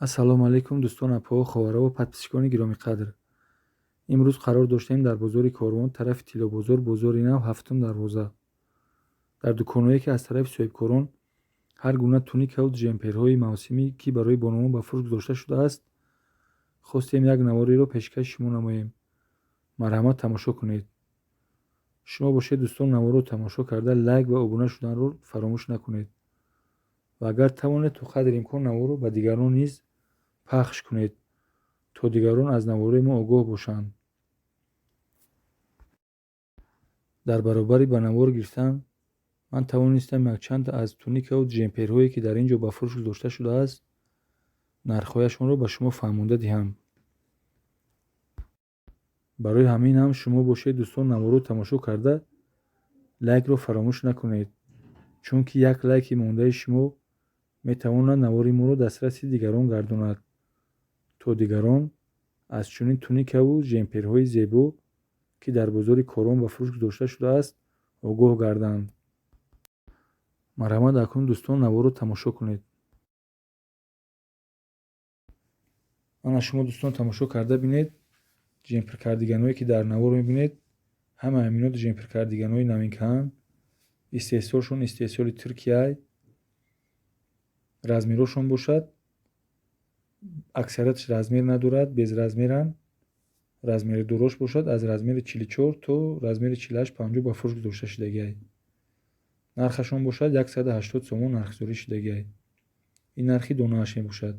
Ассалому алайкум, дӯстон, апоҳо, хоҳарову подписчикони гиромиқадр. Имрӯз қарор доштем дар бозори Корвон, тарафи Тиллобозор, бозори нав, ҳафтум дарвоза. Дар дуконҳое, ки аз тарафи соҳибкорон ҳар гуна туникаву джемперҳои мавсимӣ, ки барои бонувон ба фурӯш гузошта шудааст, хостем як навориро пешкаши шумо намоем. Марҳамат, тамошо кунед. Шумо бошед, дӯстон, наворро тамошо карда, лайк ва обуна шуданро фаромӯш накунед. Ва агар тавонед, то қадри имкон наворро ба дигарон низ пахш кунед, то дигарон аз наворҳои мо огоҳ бошанд. Дар баробари ба навор гирифтан ман тавонистам якчанд аз туникаву джемперҳое, ки дар ин ҷо ба фурӯш гузошта шудааст, нархҳояшонро ба шумо фаҳмонда диҳам. Барои ҳамин ҳам шумо бошед, дӯстон, наворро тамошо карда, лайкро фаромӯш накунед, чунки як лайки мондаи шумо метавонад навори моро дастраси дигарон гардонад, то дигарон аз чунин туникаву джемперҳои зебо, ки дар бозори Корвон ба фурӯш гузошта шудааст, огоҳ гарданд. Марҳамат, акнун, дӯстон, наворро тамошо кунед. Ана шумо, дӯстон, тамошо карда бинед. Джемпер кардиганҳое, ки дар навор мебинед, ҳама ҳамино джемпер кардиганҳои новинкаанд. Истеҳсолшон истеҳсоли Туркияй. Размерҳошон бошад, аксарияташ размер надорад, безразмеранд. Размери дорош бошад, аз размери 44 то размери 48-50 ба фурӯш гузошта шудагиай. Нархашон бошад, 180 сомон нархгузорӣ шудагиай. Ин нархи донааш мебошад.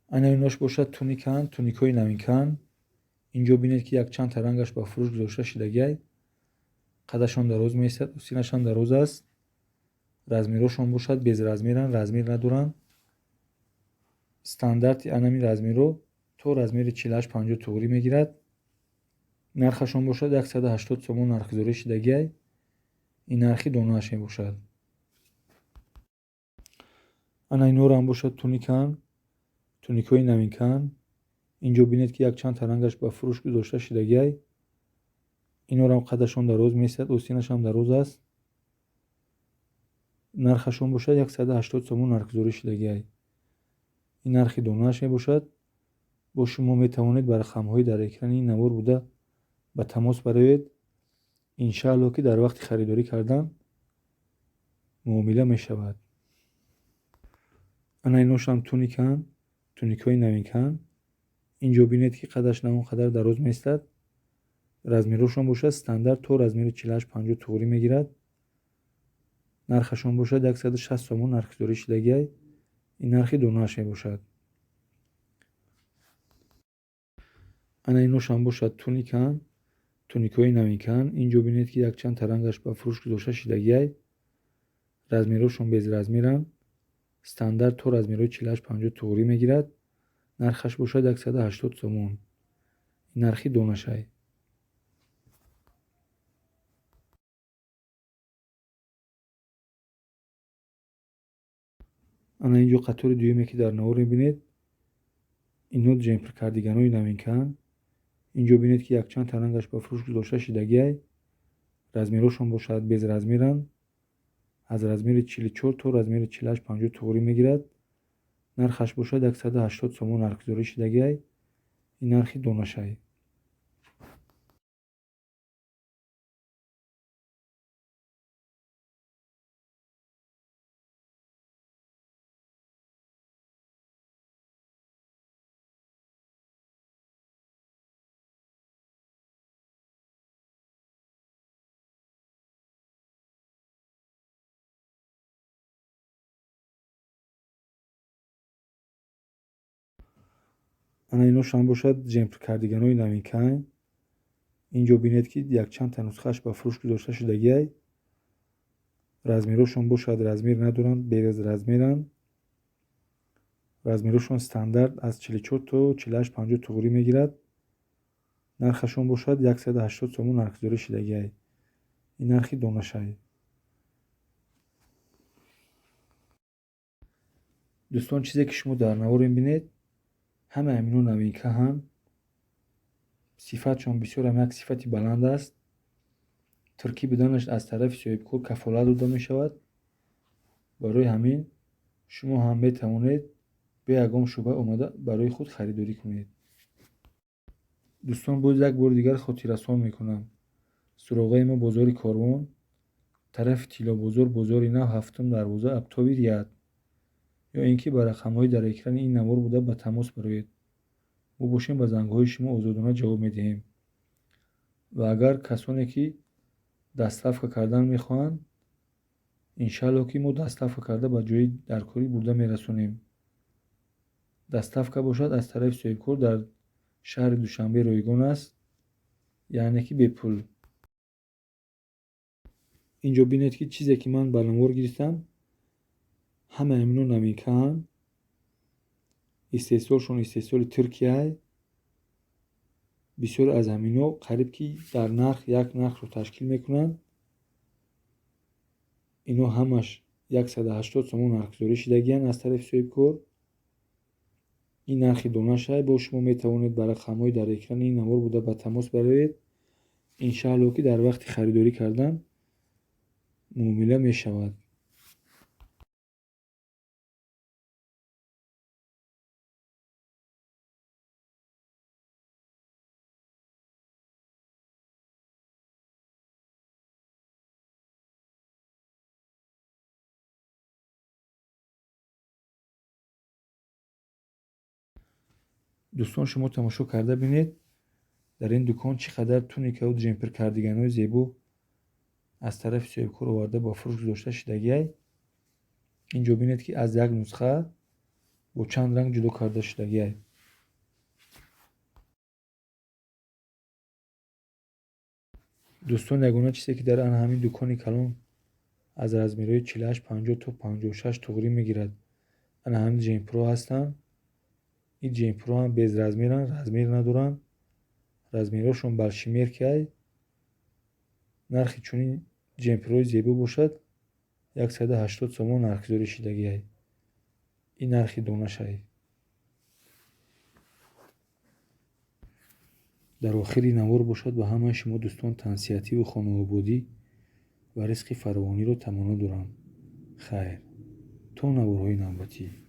Ана инош бошад туникаанд, туникҳои новинкаанд. Инҷо бинед, ки якчанд рангаш ба фурӯш гузошта шудагиай. Қадашон дароз меистад, остинашам дароз аст. Размерҳошон бошад, безразмеранд, размер надоранд. Стандарти анами размерҳо то размери 48-50 туғрӣ мегирад. Нархашон бошад, 180 сомон нархгузорӣ шудагиай. Ин нархи донааш мебошад. Ана инорам бошад туникаанд, туникҳои новинкаанд. Инҷо бинед, ки якчанд рангаш ба фурӯш гузошта шудагиай. Инорам қадашон дароз меистад, остинашам дароз аст. Нархашон бошад, 180 сомон нархгузорӣ шудагиай. Ин нархи донааш мебошад. Бо шумо метавонед ба рақамҳои дар экрани ин навор буда ба тамос бароед. Иншаалло, ки дар вақти харидорӣ кардан муомила мешавад. Ана иношам туникаанд, туникҳои новинкаанд. Инҷо бинед, ки қадаш на он қадар дароз меистад. Размерҳошон бошад, стандарт то размери 48-50 туғрӣ мегирад. Нархашон бошад, 160 сомон нархгузорӣ шудагиай. Ин нархи донааш мебошад. Ана иношам бошад туникаанд, туникҳои новинкаанд. Инҷо бинед, ки якчанд рангаш ба фурӯш гузошта шудагиай. Размерҳошон безразмеранд. Стандарт то размерҳои 48-50 туғрӣ мегирад. Нархаш бошад, 180 сомон. Ин нархи донашай. Ана инҷо қатори дуюме, ки дар навор мебинед, ино джемпер кардиганҳои новинкаанд. Инҷо бинед, ки якчанд рангаш ба фурӯш гузошта шудагиай. Размерҳошон бошад, безразмеранд. Аз размери 44 то размери 48-50 туғрӣ мегирад. Нархаш бошад, 180 сомон нархгузорӣ шудагиай. Ин нархи донашай. Ана иношам бошад джемпер кардиганҳои новинкаанд. Инҷо бинед, ки якчанд та нусхааш ба фурӯш гузошта шудагиай. Размерҳошон бошад, размер надоранд, безразмеранд. Размерҳошон стандарт аз 44 то 48-50 туғрӣ мегирад. Нархашон бошад, 180 сомон нархгузорӣ шудагиай. Ин нархи донашай. Дӯстон, чизе ки шумо дар навор мебинед, ҳама ҳамино новинкаанд. Сифатшон бисёрам як сифати баланд аст. Туркӣ буданаш аз тарафи соҳибкор кафолат дода мешавад. Барои ҳамин Шумо ҳам метавонед бе ягон шубҳа омада барои худ харидорӣ кунед. Дӯстон, боз як бори дигар хотиррасон мекунам. Суроғаи мо бозори Корвон, тарафи Тиллобозор, бозори нав, ҳафтум дарвоза, Абтоби Рият. Ё ин ки ба рақамҳои дар экрани ин навор буда ба тамос бароед. Мо бошем ба зангҳои шумо озодона ҷавоб медиҳем. Ва агар касоне ки доставка кардан мехоҳанд, иншааллоҳ ки мо доставка карда ба ҷои даркорӣ бурда мерасонем. Доставка бошад аз тарафи соҳибкор дар шаҳри Душанбе ройгон аст, яъне ки бепул. Инҷо бинед ки чизе ки ман ба навор гирифтам, ҳамаи ҳамино новинкаанд. Истеҳсолшон истеҳсоли Туркияй. Бисёре аз ҳамино қариб ки дар нарх як нархро ташкил мекунанд. Ино ҳамаш 180 сомон нархгузорӣ шудагианд аз тарафи соҳибкор. Ин нархи донашай. Бо шумо метавонед ба рақамҳои дар экрани ин навор буда ба тамос бароед. Иншааллоҳ ки дар вақти харидорӣ кардан муомила мешавад. Дӯстон, шумо тамошо карда бинед, дар ин дукон чӣ қадар туникаву джемпер кардиганҳои зебо аз тарафи соҳибкор оварда ба фурӯш гузошта шудагиай. Инҷо бинед ки аз як нусха бо чанд ранг ҷудо карда шудагиай. Дӯстон, ягона чизе ки дар ан ҳамин дукони калон аз размерҳои 48, 50 то 56 туғрӣ мегирад, ана ҳамин джемперҳо ҳастанд. Ин джемперҳо ҳам безразмеранд, размер надоранд. Размерҳошон большемеркиай. Нархи чунин джемперҳои зебо бошад 180 сомон нархгузорӣ шудагиай. Ин нархи донашай. Дар охири навор бошад ба ҳамаи шумо дӯстон тансиҳативу хонаободӣ ва ризқи фаровониро таманно дорам. Хайр, то наворҳои навбатӣ.